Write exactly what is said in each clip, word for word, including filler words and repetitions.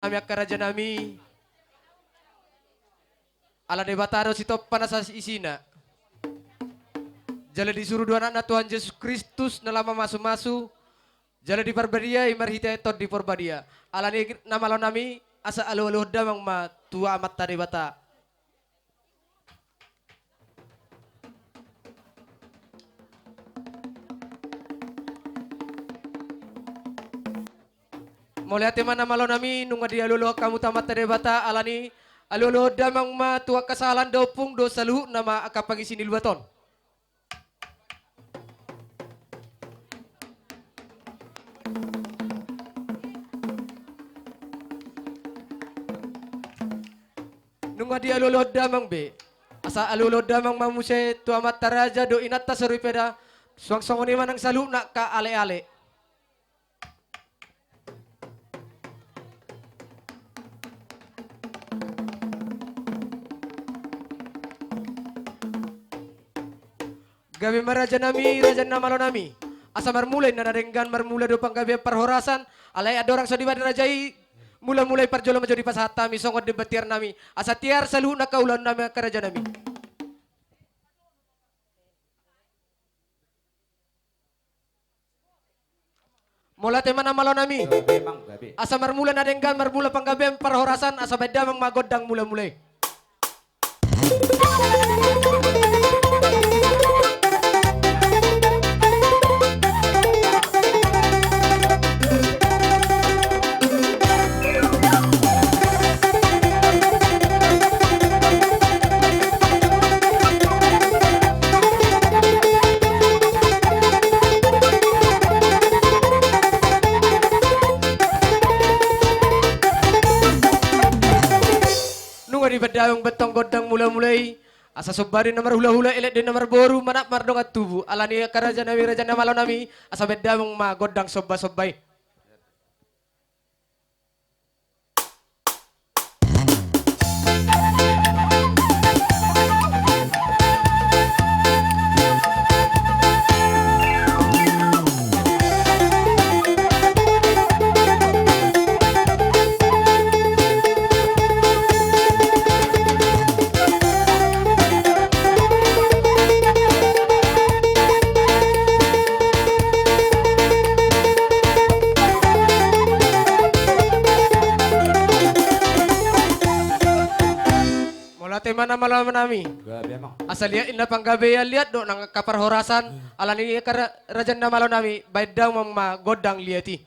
nami, angka raja nami. Ala Debata do sitompa nasa isina. Jala disuru do anakna Tuhan Jesus Kristus na laho mamasumasu. Jala diparbadiai marhite Tondi Porbadia. Alani na malo nami, asa alualuhon damang ma tu Amanta Debata. Mauliate ma na malo nami, nunga dialualuhon hamu tu Amanta Debata, alani alualuhon damang ma tu angka sahalak dohot ompung dohot saluhutna ma angka pangisi ni luat on. Nunga dialualuhon damang be. Asa alualuhon damang ma muse tu amanta raja dohot inanta soripada, suang songon i ma nang saluhutna angka aleale. Gabe ma raja nami, raja na malo nami. Asa marmula inna na denggan, marmula do panggabean parhorasan, alai andorang so dibaen raja i, mulamula i parjolo ma jo dipasahat hami songon demban tiar nami. Asa tiar saluhutna angka ulaon nami, angka raja nami. Mauliate ma na malo nami. Gabe, Amang, gabe. Asa marmula na denggan, marmula panggabean parhorasan, asa baen damang ma gondang mulamula i. Nunga dibaen damang ma antong gondang mulamula i, asa somba do inna marhulahula, elek do inna marboru, manat mardongan tubu. Alani i angka raja nami, raja na malo nami, asa baen damang ma gondang sombasomba i. Mauliate ma na malo nami. Gabe, Amang. Asa liat inna panggabean, liat dohot nang angka parhorasan, alani i angka ra-, raja na malo nami, baen damang ma gondang liat i.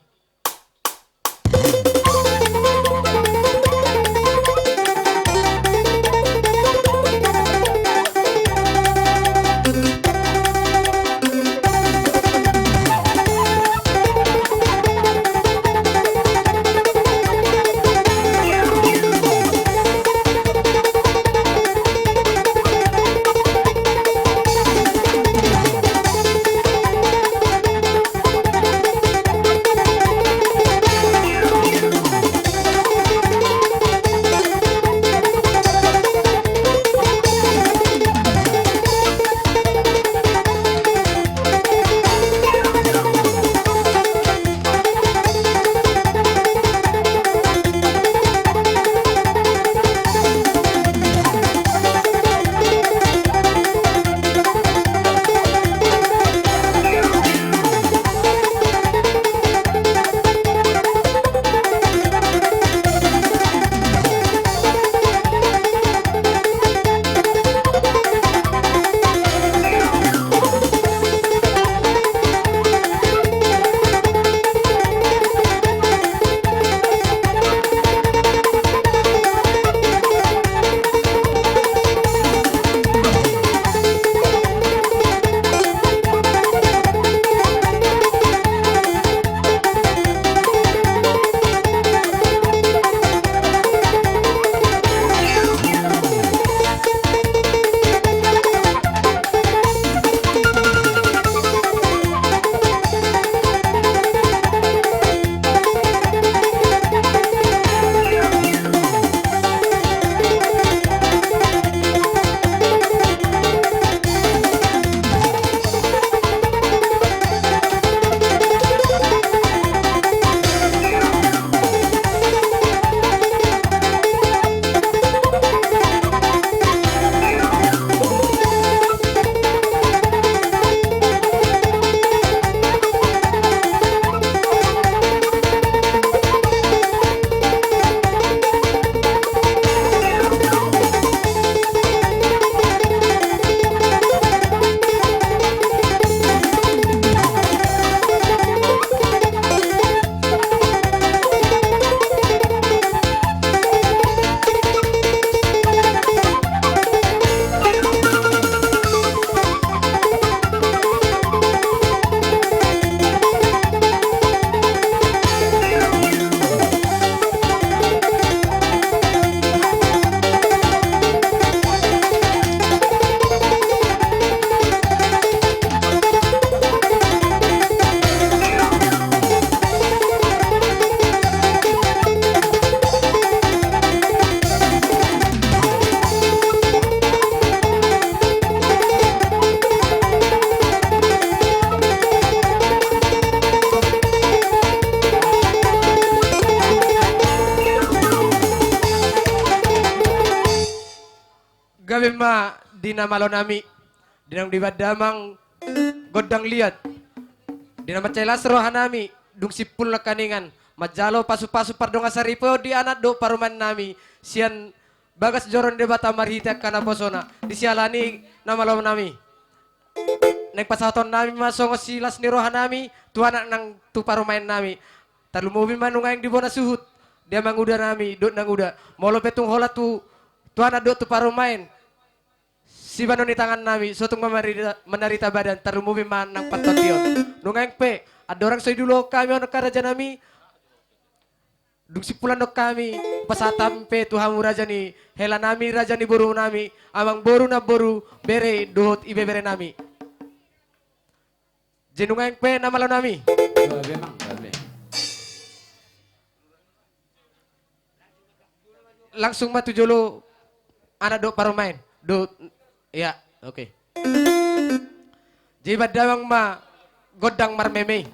Ma di na malo nami, di naung dibaen damang gondang liat, di na mansai las roha nami, dung simpul nangkaningan manjalo pasu-pasu pardongan saripeon di anak dohot parumaen nami sian bagas joro ni Debata marhite angka naposona. Di siala ni i na malo nami, naeng pasahaton nami ma songon silas ni roha nami tu anak nang tu parumaen nami. Tarlumobi ma nuaeng di bona suhut, di amanguda nami dohot nanguda. Molo pe tung holan tu, tu anak dohot tu parumaen sibahenon ni tangan nami, so tung ma manarita, manarita badan, tarlumobi ma nang partondion. Nuaeng pe andorang so diuluhon hami on angka raja nami, dung simpulan dohot hami, pasahat hami pe tu hamu raja ni hela nami, raja ni boru nami, amangboru, namboru, bere dohot ibebere nami. Jadi nuaeng pe na malo nami, langsung ma tu jolo anak dohot parumaen dohot, ya, oke. Jadi baen damang ma gondang marmeme i.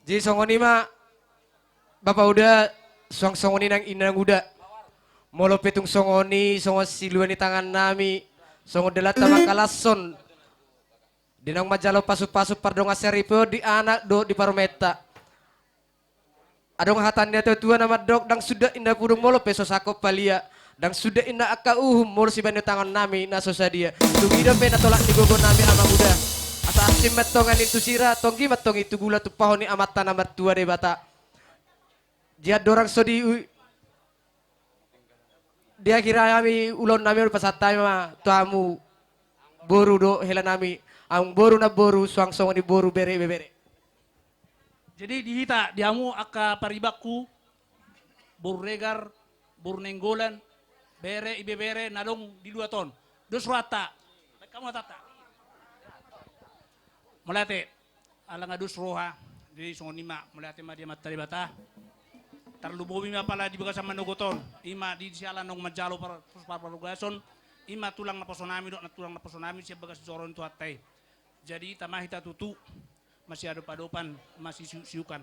Jadi songon i ma Bapa uda, suang songon i nang inang uda. Molo pe tung songon i, songon silua ni tangan nami, songon dalanta mangkalashon, di naung manjalo pasu-pasu pardongan saripeon di anak dohot di parumaenta. Adong hata ni natuatua na mandok, ndang suda inna pudung molo pe so sangkop palia, ndang suda inna angka uhum molo sibaen ni tangan nami na so sadia. Tung i dope na tolap ni gogo nami amang uda. Asa asing ma antong angin tu sira, tonggi ma antong i tu gula tumpahon ni Amanta na martua Debata. Jala andorang so di u-, di akhir hami ulaon nami on, pasahat hami ma tu hamu boru dohot hela nami, amang boru, namboru, suang songon i boru, bere, ibebere. Jadi di hita, di hamu angka paribanku, boru Regar, boru Nainggolan, bere, ibebere na adong di luat on. Dos rohanta. Baen hamu hatanta. Mauliate. Ala nga dos roha, jadi songon i ma, mauliate ma di Amanta Debata. Tarlumobi ma pala di bagasan manogot on, i ma di siala naung manjalo par-, par-, parbagasbagas on, i ma tulang naposo nami dohot nantulang naposo nami sian bagas joro ni Tuhanta i. Jadi tama hita tutu masiadopadopan, masisiuksiukan.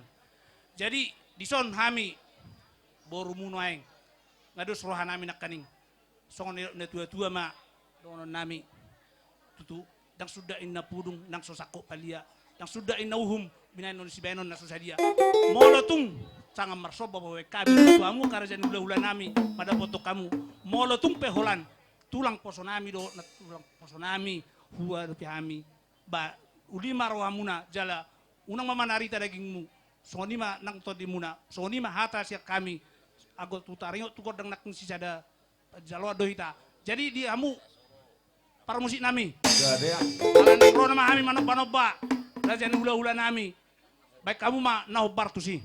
Jadi dison hami borumu nuaeng, nga dos roha nami nangkaning. Songon nidok ni natuatua ma dohonon nami. Tutu, ndang suda inna pudung nang so sangkop palia, ndang suda inna uhum binaenon sibaenon na so sadia. Molo tung sanga marsomba pabaen hami tu hamu angka raja ni hulahula nami, padapothon hamu. Molo tung pe holan tulang poso nami dohot nantulang poso nami huadopi hami, ba uli ma rohamuna jala unang ma manarita dagingmu. Songon i ma nang tondimuna, songon i ma hata sian hami. Anggo tu taringot tu gondang nangkin sisada jaloan do hita. Jadi di hamu parmusik nami, ala naeng ro nama hami manombanomba raja ni hulahula nami, baen hamu ma na hombar tusi.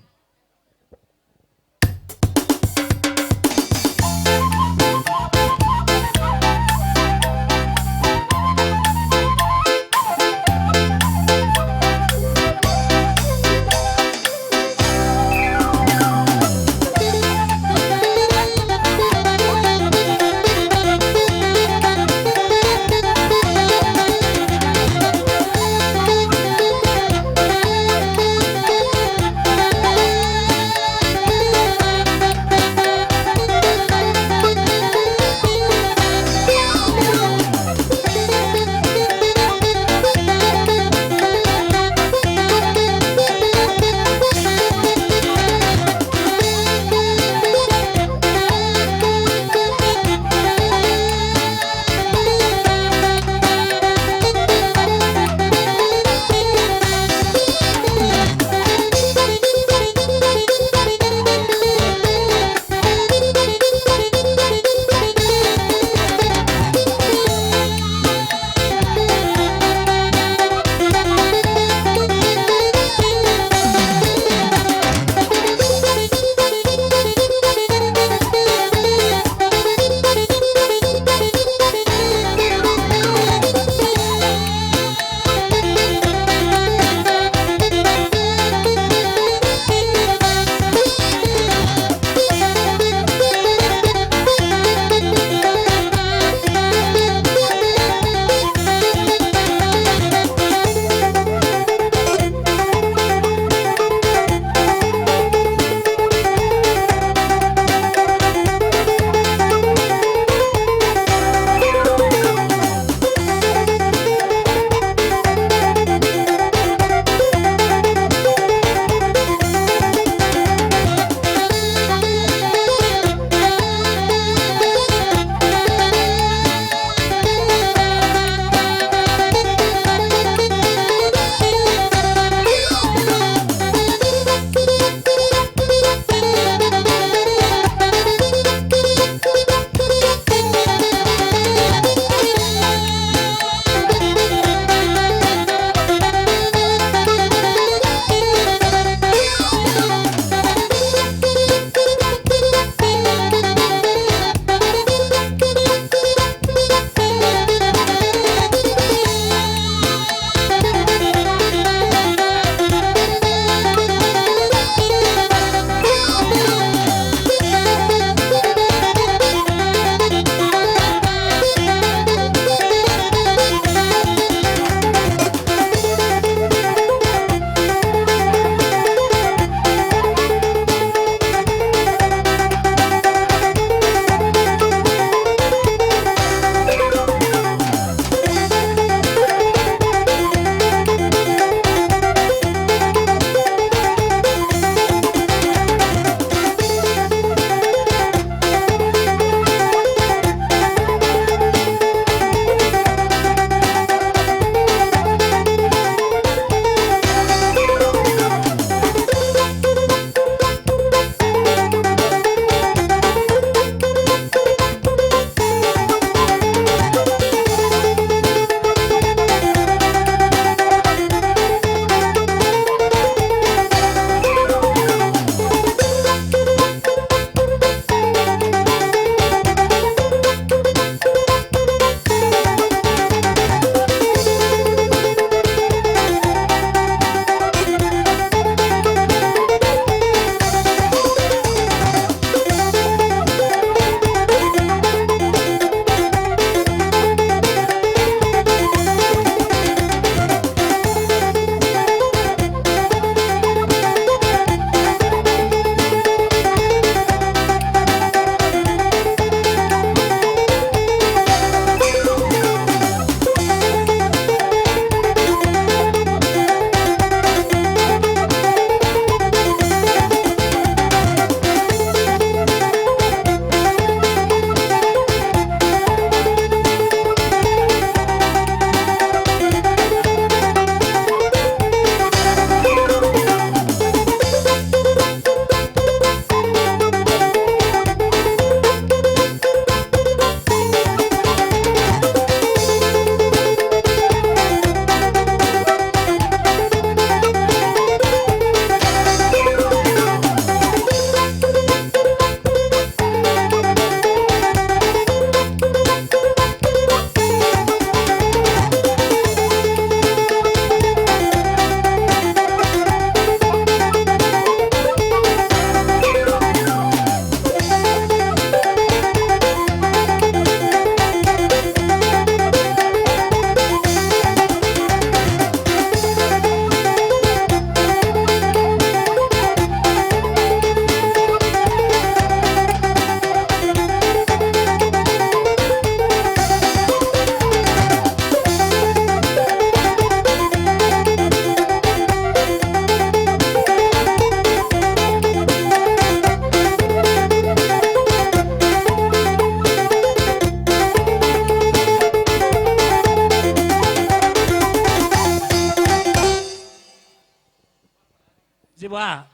Bah,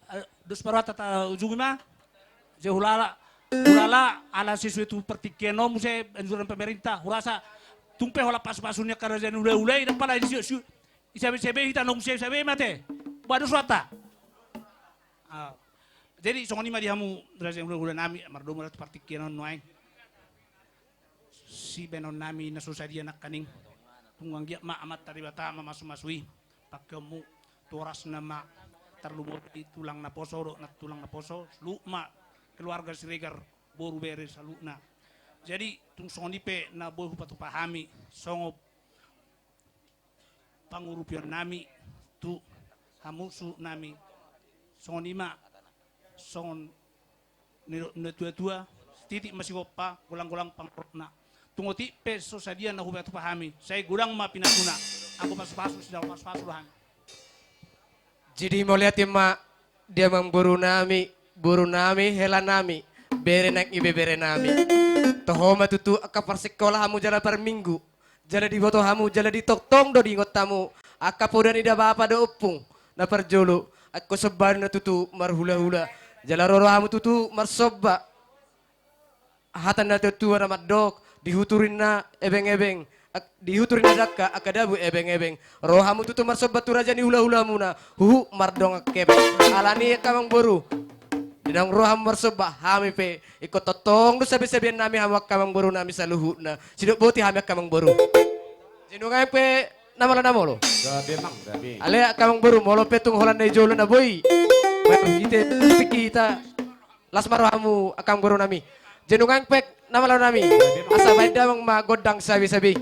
eh, dos ma rohanta, taujungi ma. Sai hulala, hulala ala sesuai tu partingkian on muse anjuran pemerintah. Hurasa tung pe holan pasupasu ni angka raja ni hulahula i, ndang pala di siu, siu, i sabe-sabe hita nunga siu sabe mate. Bah, dos rohanta. Ah, jadi songon i ma di hamu raja ni hulahula nami, mardomu do tu partingkian on nuaeng. Sibaenon nami na so sadia nangkaning. Tung anggiat ma Amanta Debata mamasu-masu i. Pangkeonmu tu horasna ma tarlumobi tulang naposo dohot nantulang naposo, saluhut ma keluarga Siregar, boru bere saluhutna. Jadi tung songon i pe na boi hupatupa hami songon pangurupion nami tu hamu suhut nami. Songon i ma songon nidok ni natua-tua, sititik ma sigompa, golang-golang pangarahutna. Tung otik pe so sadia na hupatupa hami, sai godang ma pinasuna. Anggo pasupasu, sidang pasupasu do hami. Jadi mauliate ma di amangboru nami, boru nami, hela nami, bere nang ibebere nami. Toho ma tutu angka parsikola hamu jala parminggu. Jala diboto hamu, jala ditongtong do diingot hamu angka poda ni da bapa dohot ompung. Na parjolo, anggo somba na tutu marhulahula. Jala ro do hamu tutu marsomba. Hata ni natua-tua na mandok, di huturinna ebeng-ebeng, ak-, di huturinna dangka angka dabu ebeng-ebeng. Ro hamu tutu marsomba tu raja ni hulahulamuna, huhut mardongan kepeng. Alani i angka amangboru, di naung ro hamu marsomba, hami pe ingkon tongtong do sabe-sabean nami hamu angka amangboru nami saluhutna. Sidok boti hami angka amangboru. Jadi nuaeng pe na malo na malo. Gabe, Amang, gabe. Ale angka amangboru, molo pe tung holan na di jolo na boi. Baen hita, hita. Las ma rohamu angka amangboru nami. Jadi nuaeng pe na malo nami. Asa baen damang ma gondang sabe-sabe.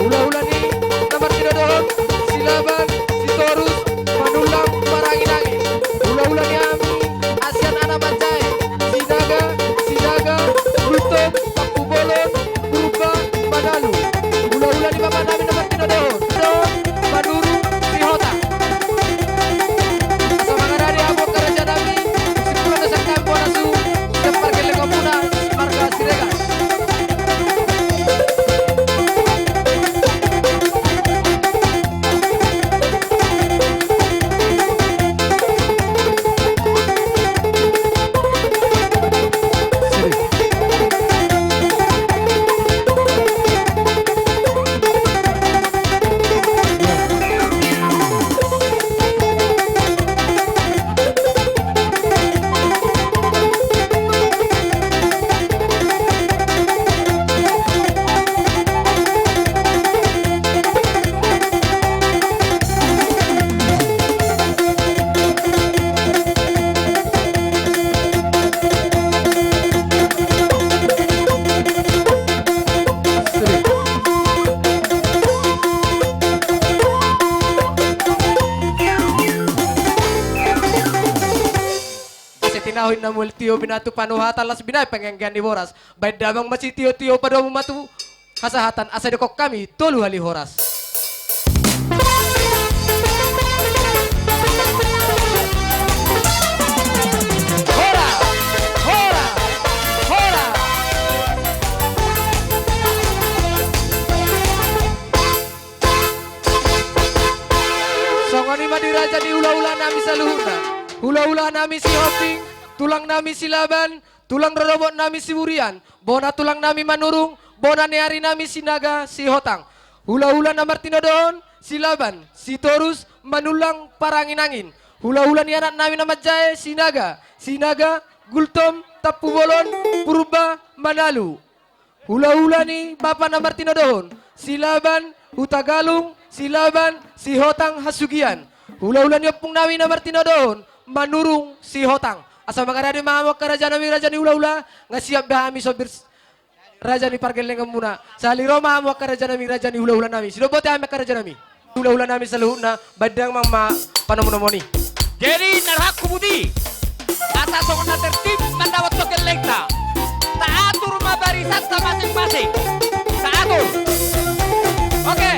Hulahula ni na martinodohon, Silaban, Sitorus, Manullang, Paranginangin. Hulahula ni hami, Asian Anak Manjae, Sinaga, Sinaga, Gultom, Tampubolon, Purba, Manalu. Hulahula ni bapa nami na martinodohon, Manurung, Sihotang. Asa mangarade hamu angka raja nami, simpul do sangkam bona su, sian pargellengonmuna, marga Siregar. Asa tinahu inna mual tio, binatu panuhatan, las binahen panganggian ni boras. Baen damang ma sitio-tio, padomu ma tu hasahatan, asa didok hami tolu hali horas. Horas! Horas! Horas! Songon i ma di raja ni hulahula nami saluhutna. Hulahula nami Sihombing, tulang nami Silaban, tulang rorobot nami Siburian, bona tulang nami Manurung, bona ni ari nami Sinaga, Sihotang. Hulahula na martinodohon, Silaban, Sitorus, Manullang, Paranginangin. Hulahula ni anak nami na manjae, Sinaga, Sinaga, Gultom, Tampubolon, Purba, Manalu. Hulahula ni bapa na martinodohon, Silaban, Hutagalung, Silaban, Sihotang, Hasugian. Hulahula ni ompung nami na martinodohon, Manurung, Sihotang. Asa mangarade ma hamu angka raja nami, raja ni hulahula, nga siap be hami sombir s-, raja ni pargellengonmuna. Sahali ro ma hamu angka raja nami, raja ni hulahula nami. Sidok botima hami angka raja nami. Hulahula nami saluhutna, baen damang ma panomunomuna i. Jadi, na rohangku boti, asa songon na tertib mandapothon gellengta. Taatur ma barisanta masing-masing. Taatur. Oke.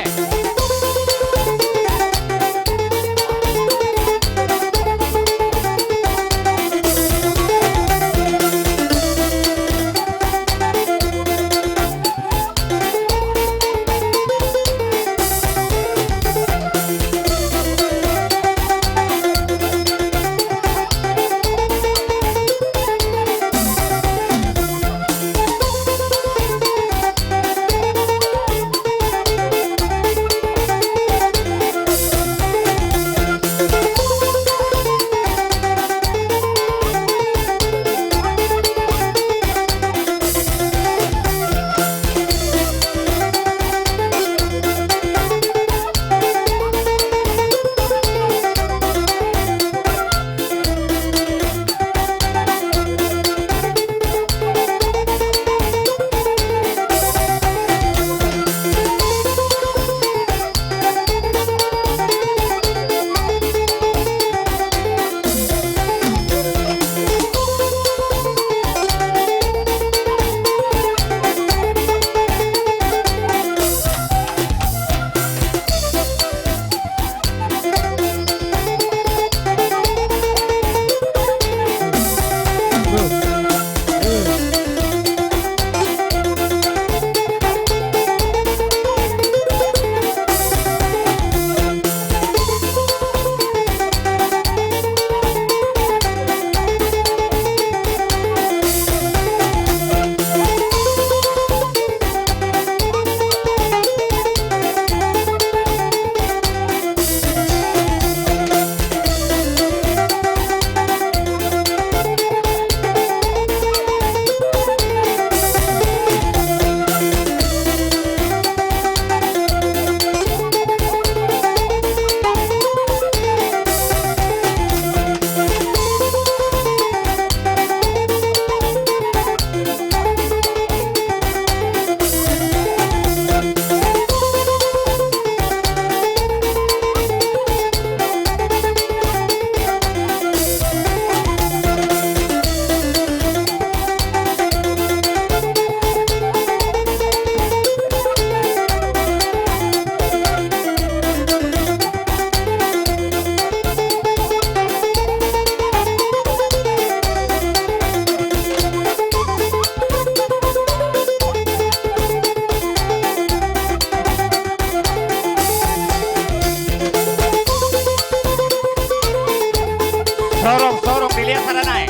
Lihat sarana e.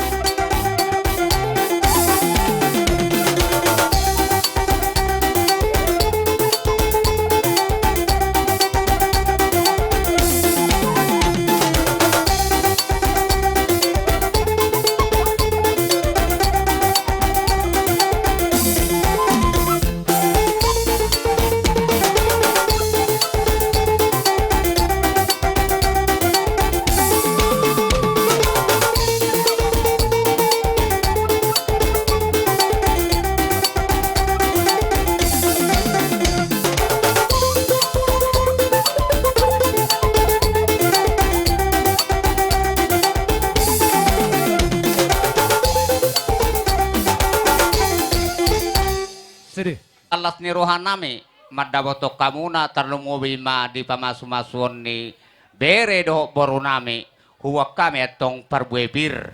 Sede. Las ni rohanami, mandapothon hamuna tarlumobi ma di pamasumasuon ni bere dohot borunami, huboan hami antong parbue pir.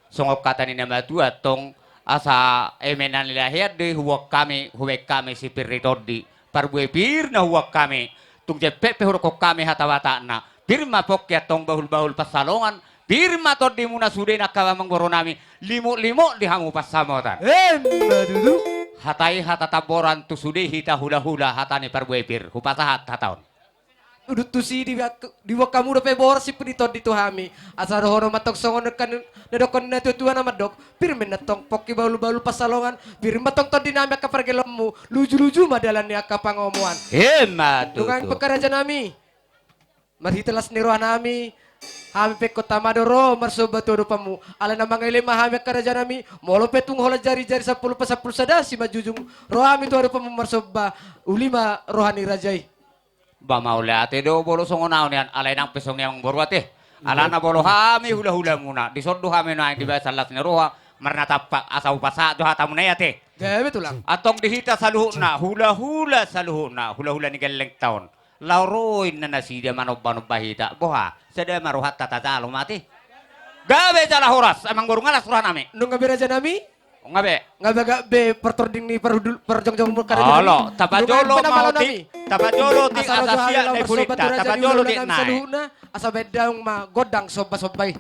Songon hata ni na matua antong, asa eme na nilahian do i huboan hami, hubaen hami sipir ni tondi. Parbue pir na huboan hami, tung jempek pe hudokkon hami hata Batakna. Pir ma pongki antong bahulbahul pansalongan, pir ma tondimuna sude na angka amangborunami, limutlimut di hamu pansamotan. Emma tutu. Hata i hata tamboran tu sude hita hulahula, hata ni parbue pir, hupasahat hata on. Udut tusi di, diboan hamu dope boras sipir ni tondi tu hami. Asa dohonon ma antong songon na, na didokkon ni natuatua na mandok: Pir ma antong pongki bahulbahul pansalongan, pir ma antong tondinami angka pargelommu, lujuluju ma dalan ni angka pangomoan. Emma tutu. Nunga i pe angka rajanami. Marhite las ni rohanami, hami pe ingkon tama do ro marsomba tu adopanmu. Alai na mangailei ma hami angka rajanami, molo pe tung holan jarijari sampulu pasampulu sada simanjujung, ro hami tu adopanmu marsomba, uli ma roha ni raja i. Ba mauliate do molo songon au nian, alai nang pe songon i amangboru ate. Alana molo hami hulahulamuna, dison do hami nuaeng di bagasan las ni roha, marnatampak asa hupasahat do hatamuna i ate. Gabe tulang. Antong di hita saluhutna, hulahula saluhutna, hulahula ni gellengta on. Laho ro inna nasida manombanomba hita. Boha, sada ma rohanta tajalo ma ate. Gabe jala horas, amangboru, nga las rohanami. Nunga be rajanami? Nunga be. Nga be, nga be partording ni parhundul, parjongjong muna karejo. Olo, tapajolo ma otik, tapajolo otik asa siat na i pulinta, tapajolo otik nai. Asa baen daong ma gondang sombasomba i.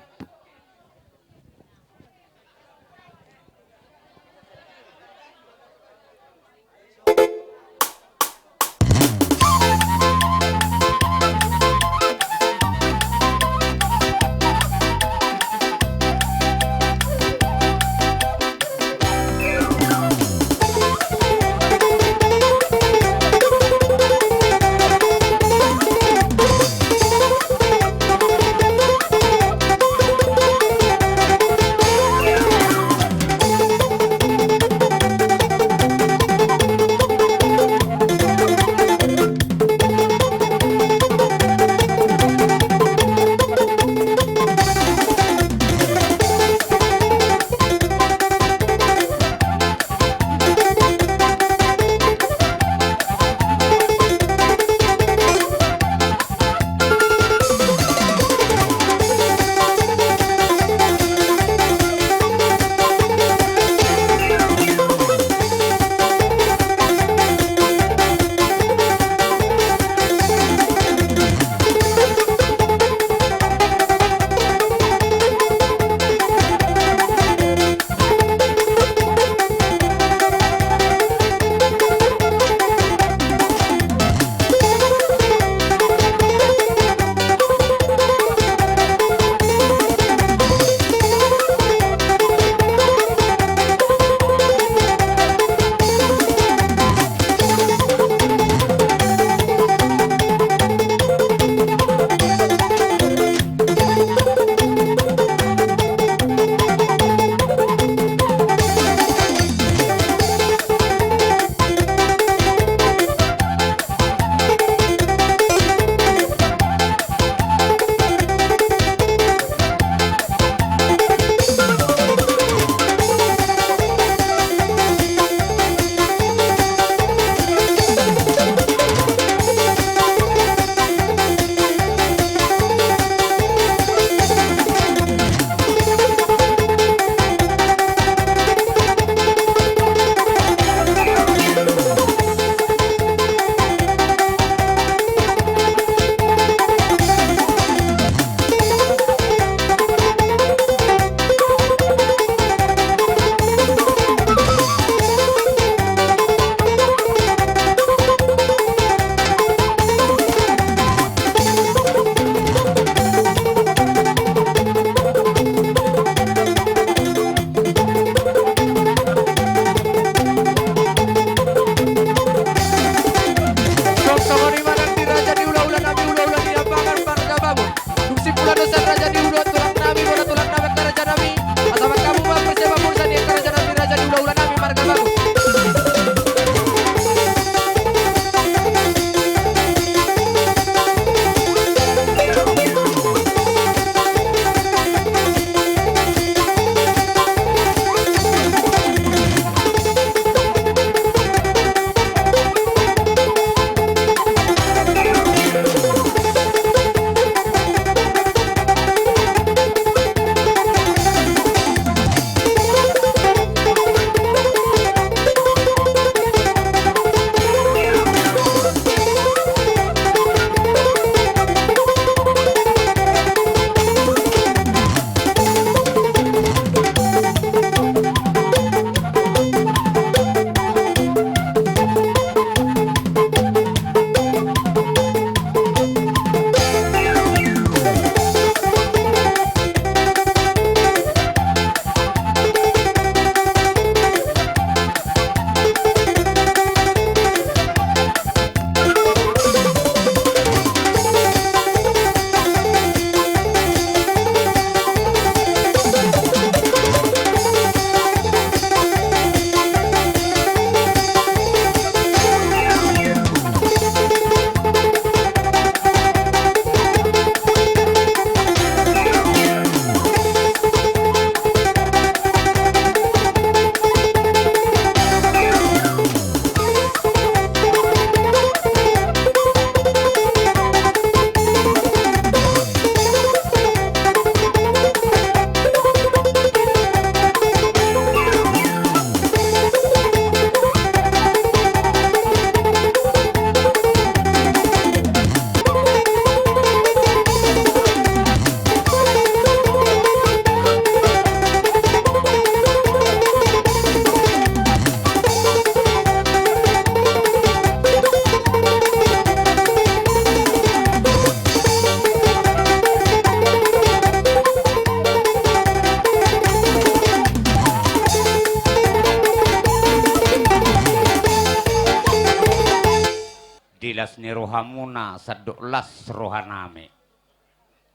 sandok las rohanami.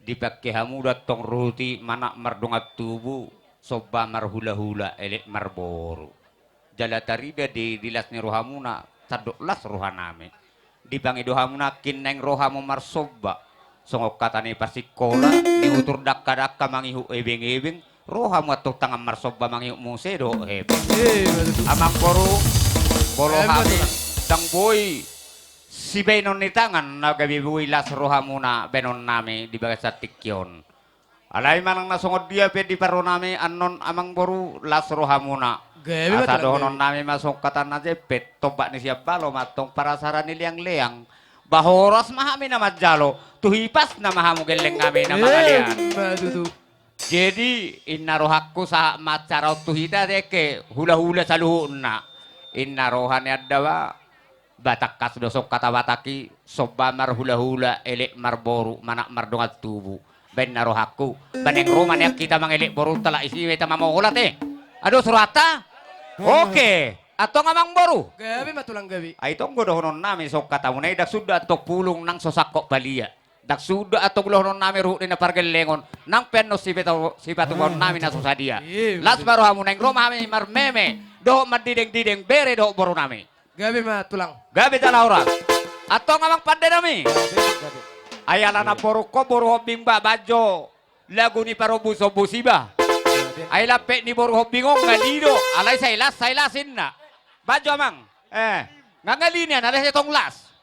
Dipangke hamu do antong ruhut i manat mardongan tubu, somba marhulahula elek marboru. Jala tarida di, di las ni rohamuna, sandok las rohanami. Dipangido hamu nangkin naeng ro hamu marsomba. Songon hata ni parsingkola, niutur dangka-dangka mangihut ebeng-ebeng, ro hamu antong tangan marsomba mangihut muse dohot hepeng. Iya, iya, betul. Amangboru, molo hami ndang boi sibaenon ni tangan na gabe boi las rohamuna baenonnami di bagasan tingki on. Alai manang na songon dia pe di parronami annon amangboru, las rohamuna. Gabe ma tulang, gabe. Asa dohononnami ma songon hata na jempek, tombak ni siambalo ma antong parasara ni leang-leang. Ba horas ma hami na manjalo, tu hipasna ma hamu gelleng hami na mangalean. Emma tutu. Jadi, inna rohangku sahat ma acara on tu hita dengke, hula-hula saluhutna. Inna roha ni andaba, ba tangkas do songon hata Batak i, somba marhulahula, elek marboru, manat mardongan tubu. Ba inna rohangku, ba naeng ro ma nian hita mangelek borunta, laos isi ma hita mamohol ate. Ado suruhanta? Oke. Antong amangboru. Gabe ma tulang, gabe. Ai tong do dohononnami songon hatamuna i, ndang suda antong pulung nang so sangkot palia. Ndang suda antong dohononnami ruhut ni na pargellengon, nang pe annon sipatu-, sipatupaonnami na so sadia. Iya, betul. Las ma rohamu, naeng ro ma hami marmeme dohot mandideng-dideng bere dohot borunami. Gabe ma tulang. Gabe jala horas. Antong amang pandenami. Gabe, gabe. Ai ala na boru ho, boru Hombing ba banjo lagu ni parombu-sombu siba. Gabe. Ai lampek ni boru Hombing on ngali do, alai sai las, sai las inna. Banjo amang. Eh, nga ngali nian, alai sai tong las.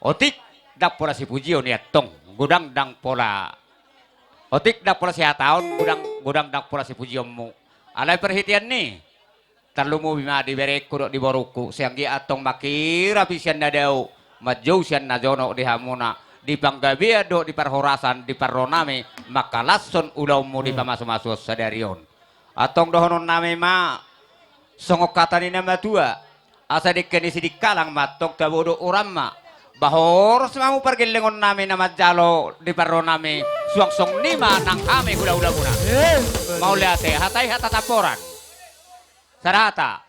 Otik ndang pola sipujion i antong, godang ndang pola. Otik ndang pola sihataon, godang, godang ndang pola sipujionmu. Alai parhitean ni tarlumobi ma di berengku dohot di borungku, sai anggiat antong mangkirap i sian na dao, manjou sian na jonok di hamuna, di panggabean dohot di parhorasan, di parronami, mangkalashon ulaonmu di pamasumasuon sadari on. Antong dohononnami ma songon hata ni na matua, asa dengke ni sidikalang ma antong tabo dohot uram ma. Ba horas ma hamu pargellengonnami na manjalo di parronami, suang songon i ma nang hami hulahulamuna. Eh, mauliate, hata i hata tamboran. Sada hata.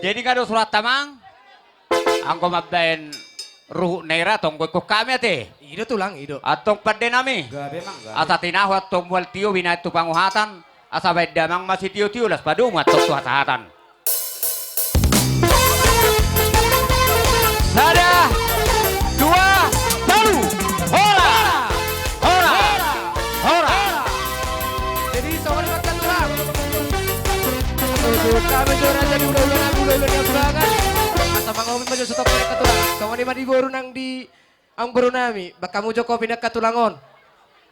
Jadi nga do surat tamang, anggo mambaen ruhut na i ra tong, ingkon hami ate. I do tulang, i do. Antong pandenami. Gabe manggabe. Asa tinahu antong mual tio binaen tu panguhatan, asa baen damang ma sitiotio, laos padomu antong tu hasahatan. Sada, dua, tolu. Horas! Horas! Horas! Jadi songon i ma tulang. Asa ujung hami jo raja ni hulahula nami, hulahula ni ambangan. Asa mangopi ma jo sutop ni angka tulang. Songon i ma di boru nang di amangboru nami, bahen hamu jo kopi ni angka tulang on.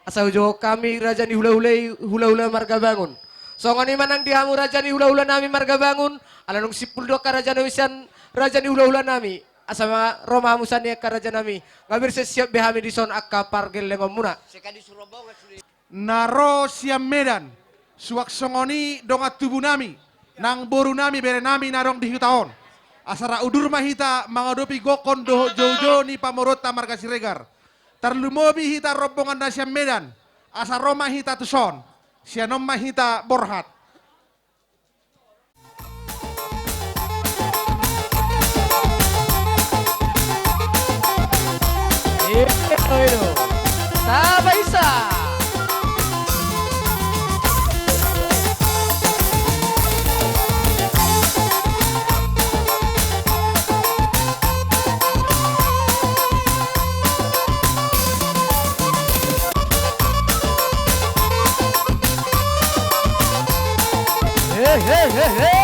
Asa ujung hami raja ni hulahula i, hulahula Margabangun. Songon i ma nang di hamu raja ni hulahula nami Margabangun, ala dung simpul do angka raja nami sian raja ni hulahula nami. Asa ma ro ma hamu sian i angka raja nami. Nga bersiap be hami dison angka pargellengonmuna. Na ro sian Medan, suang songon i dongan tubu nami, nang boru nami, bere nami na adong di huta on. Asa rap udur ma hita mangadopi gokhon dohot joujou ni pamoruonta marga Siregar. Tarlumobi hita rombongan na sian Medan, asa ro ma hita tuson, sian on ma hita borhat. Ito, ito. Tabaisa. He, he, he, he.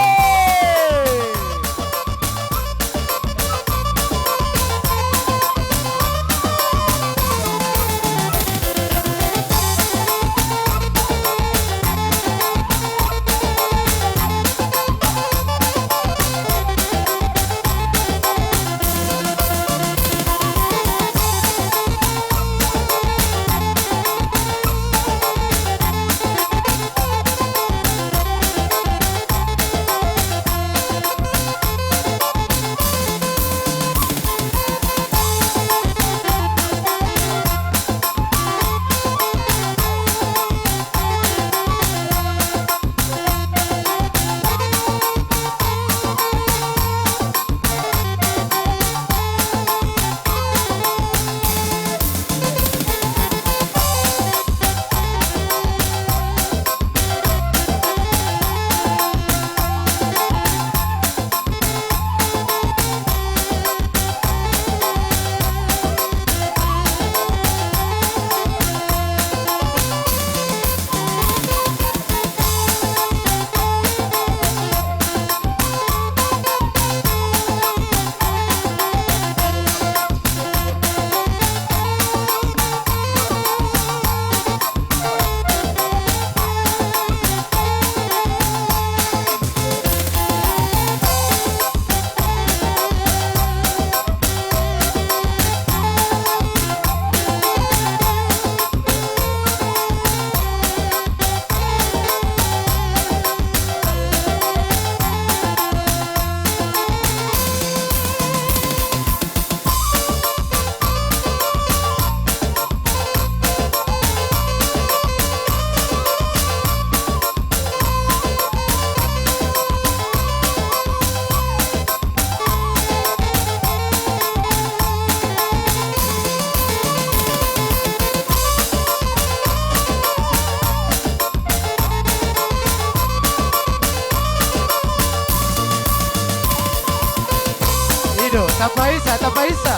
I do, tapaisa, tapaisa.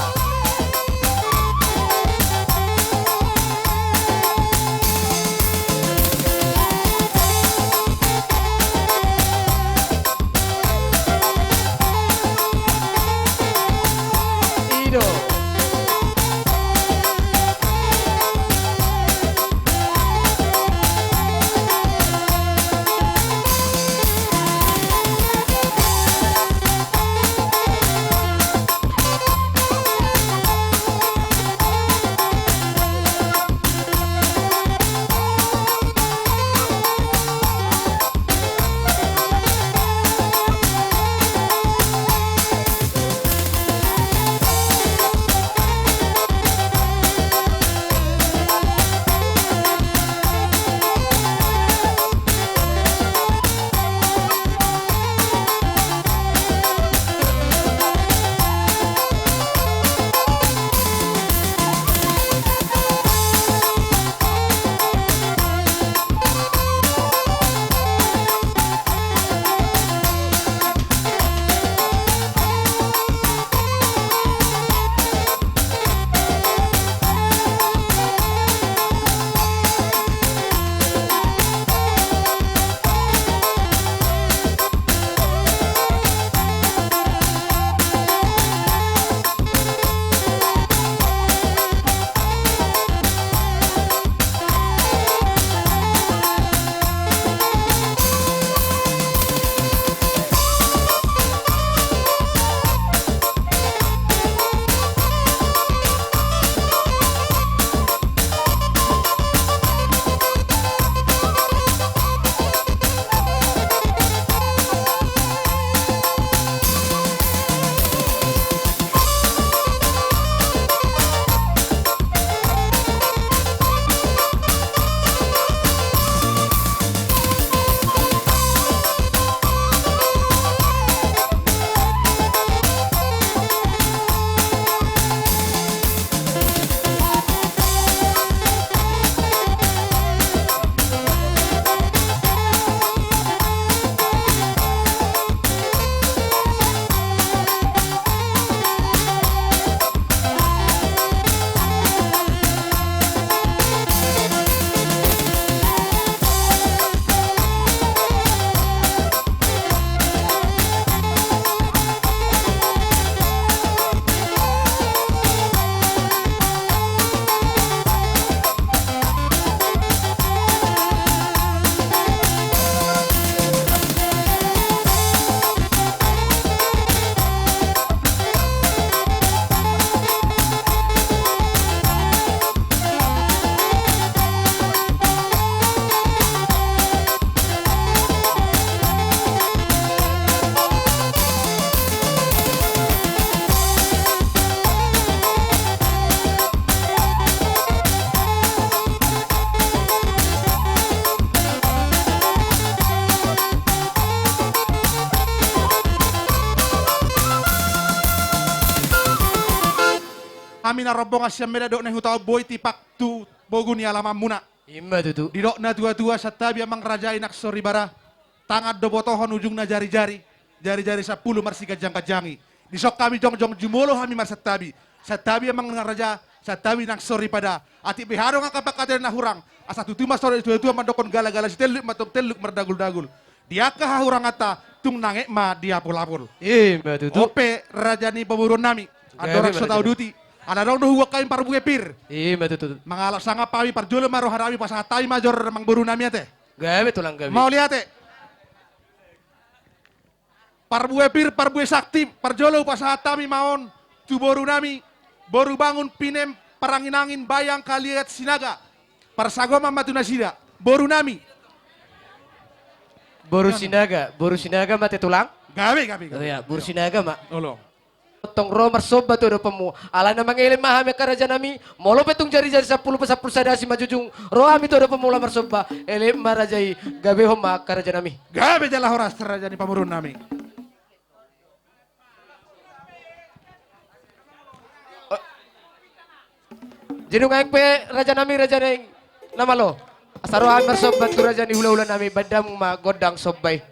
I do. Hami na rombongan sian Medan dohot na huta on boi tipak tu bogu ni alamanmuna. Ima tutu. Didok na tuatua, santabi amang raja i nang soripada, tangan do botohon ujungna jarijari, jarijari sampulu marsiganjangganjangi. Dison hami jongjong jumolo hami marsantabi. Santabi amang nang raja, santabi nang soripada. Atik beha do angka pangkataion na hurang, asa tutu ma songon i tuatua mandokkon galagala sitelluk ma tong telluk mardaguldagul. Di angka hahuranganta tung nanget ma diapulapul. Ima tutu. On pe raja ni pamoruonnami. Gabe ma raja. Andorang so tauduti, ala adong do huboan hami parbue pir. Ima tutu. Mangalap sangap hami, parjolo ma rohanami, pasahat hami ma joro amangborunami ate. Gabe tulang, gabe. Mauliate. Parbue pir, parbue sakti, parjolo hupasahat hami ma on tu borunami, boru Bangun, Pinem, Paranginangin, Bayang, Kaliat, Sinaga. Parsagoman ma tu nasida, borunami. Boru Sinaga, boru Sinaga ma ate tulang? Gabe, gabe, gabe. Iya, boru Sinaga ma. Olo. Tong ro marsomba tu adopanmu. Alai na mangelek ma hami angka rajanami, molo pe tung jarijari sampulu pe sampulu sada simanjujung, ro hami tu adopanmu laho marsomba. Elek ma raja i, gabehon ma angka rajanami. Gabe jala horas raja ni pamoruonnami. Jadi nuaeng pe rajanami, raja naeng na malo, asa ro hami marsomba tu raja ni hulahulanami, bahen damang ma gondang somba i.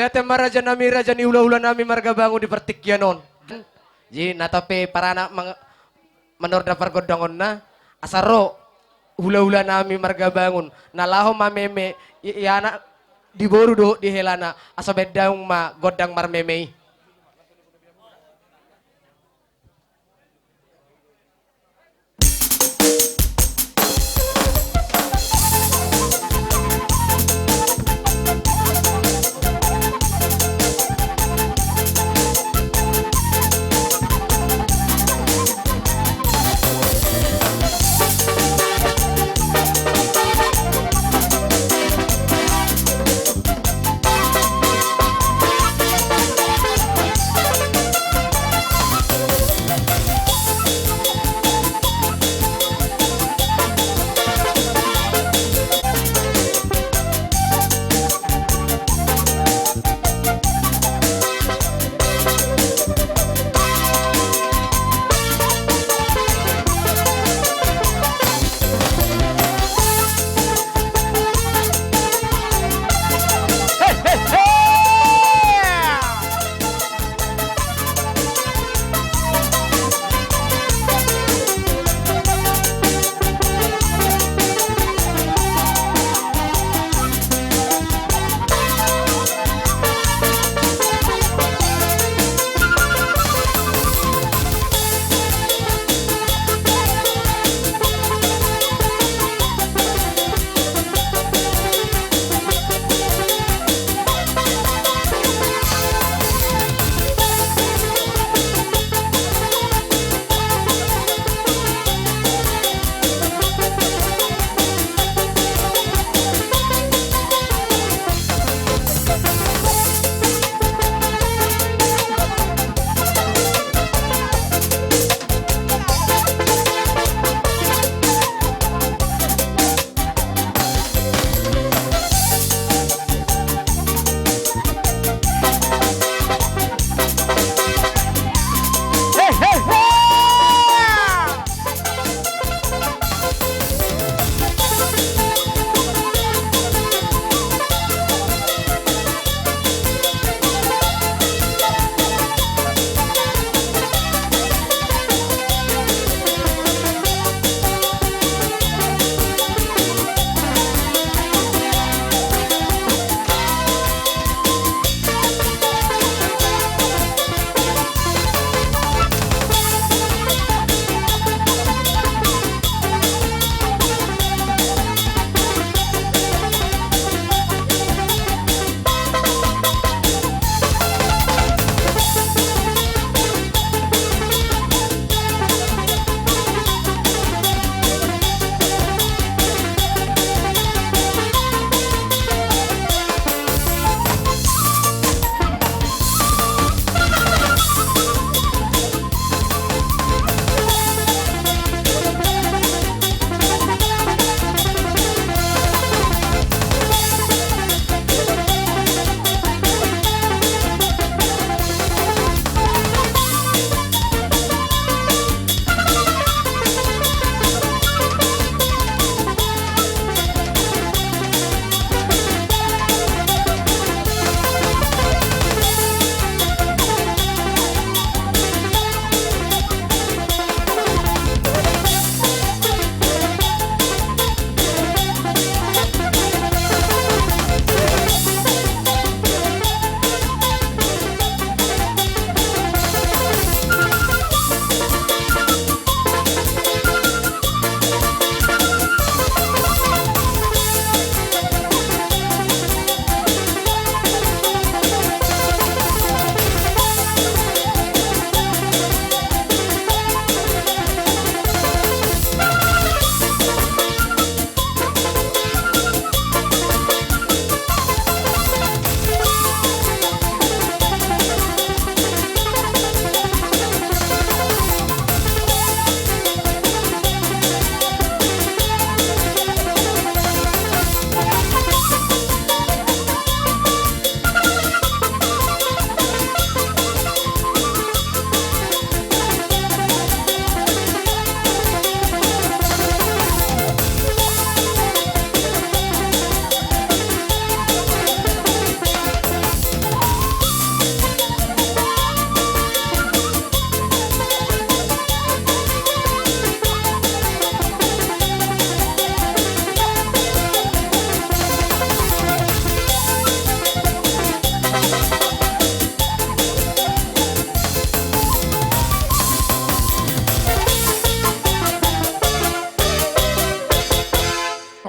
Ate ma raja nami, raja ni hulahula nami marga Bangun di partingkian on. Jadi na tape paranak mang-, manorda pargondangonna, asa ro hulahula nami marga Bangun na laho mameme i, i anak di boru dohot di helana, asa baen damang ma gondang marmeme i.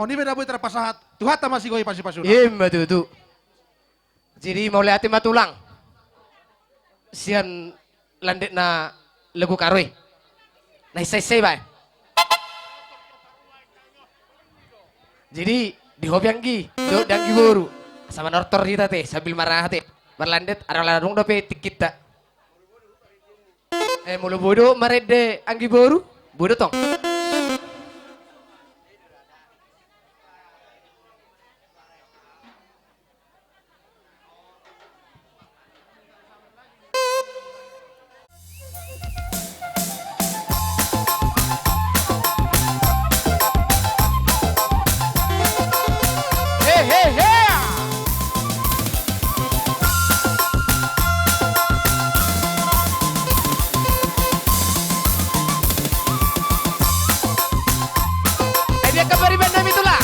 On i pe na boi tarpasahat, Tuhanta ma sigoi pasipasuna. Ima tutu. Jadi mauliate ma tulang. Sian landet na lagu karo i. Na insainsa iba. Jadi di ho pe anggi, dohot di anggi boru. Asa manortor hita te, sambil marraha te. Marlandet, ala adong dope tingkinta. Eh, molo boi do marende anggi boru, boi do tong. He, he, he! Ai dia kabar iban nami tulang.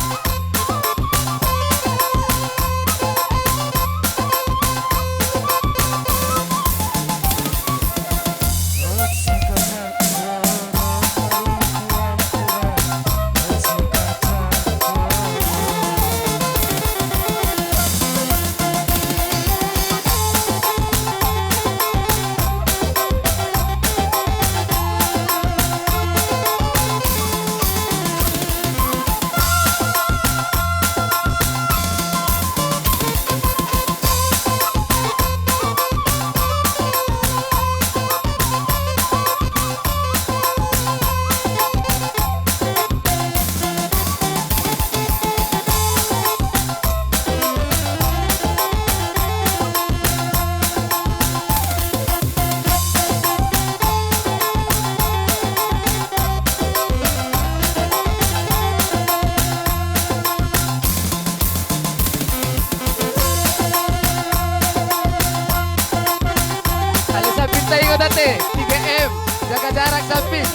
Alai samping ta ingot ate, tiga M, jaga jarak samping.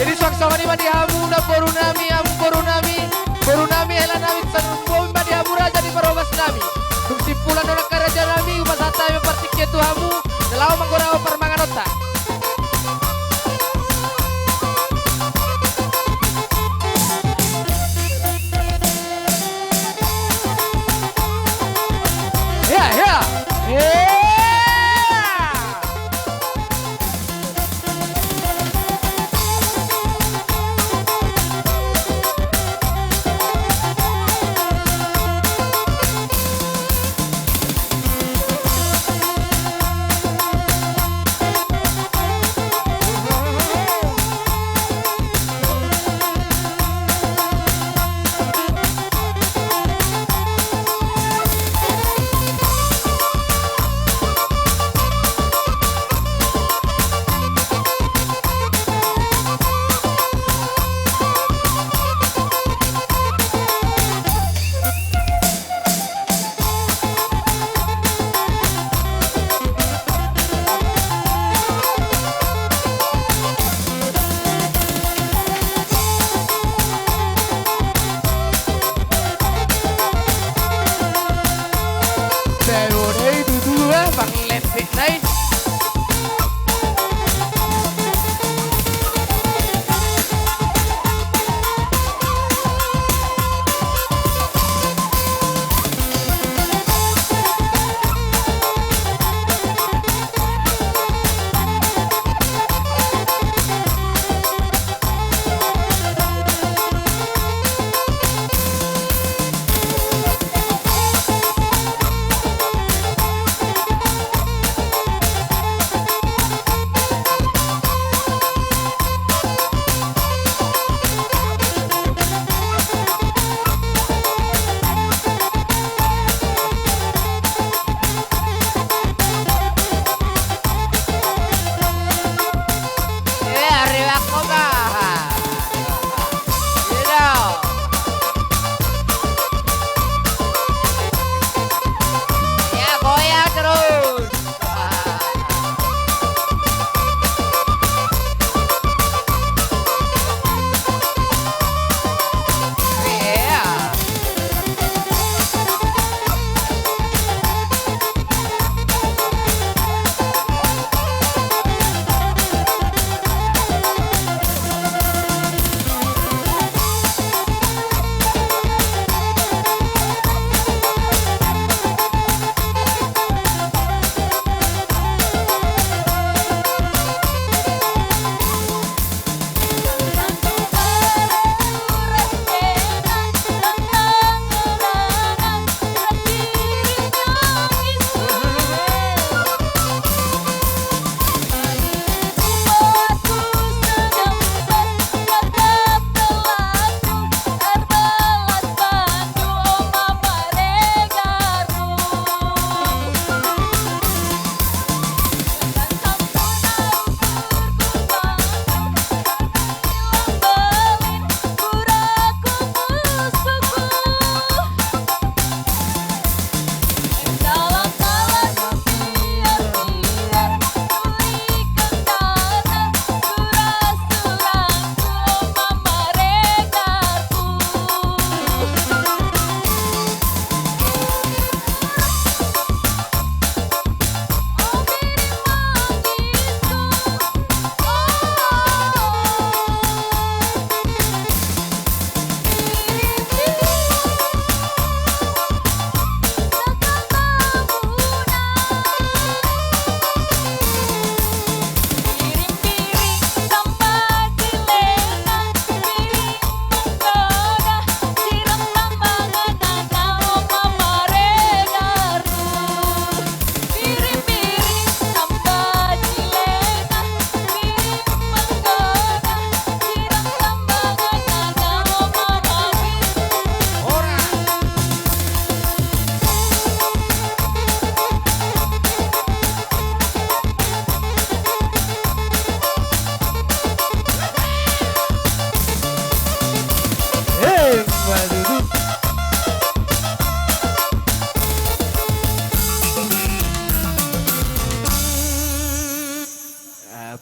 Jadi suang songon i ma di hamu namboru nami, amangboru nami, boru nami, hela nami, songon i ma di hamu raja ni parhobas nami. Dung simpulan on angka raja nami, hupasahat hami partingkian tu hamu, na laho manggoraho parmanganonta. Hea, hea. Hea.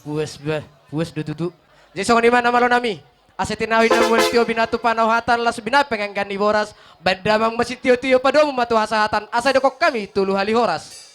Puas bah, puas do tutu. Jadi songon i ma na malo nami. Asa tinahi na mual tio binatu panauhatan las binapengan gani boras. Bandamang masitio-tio padomu ma tu hasahatan. Asa dokon kami tolu hali horas.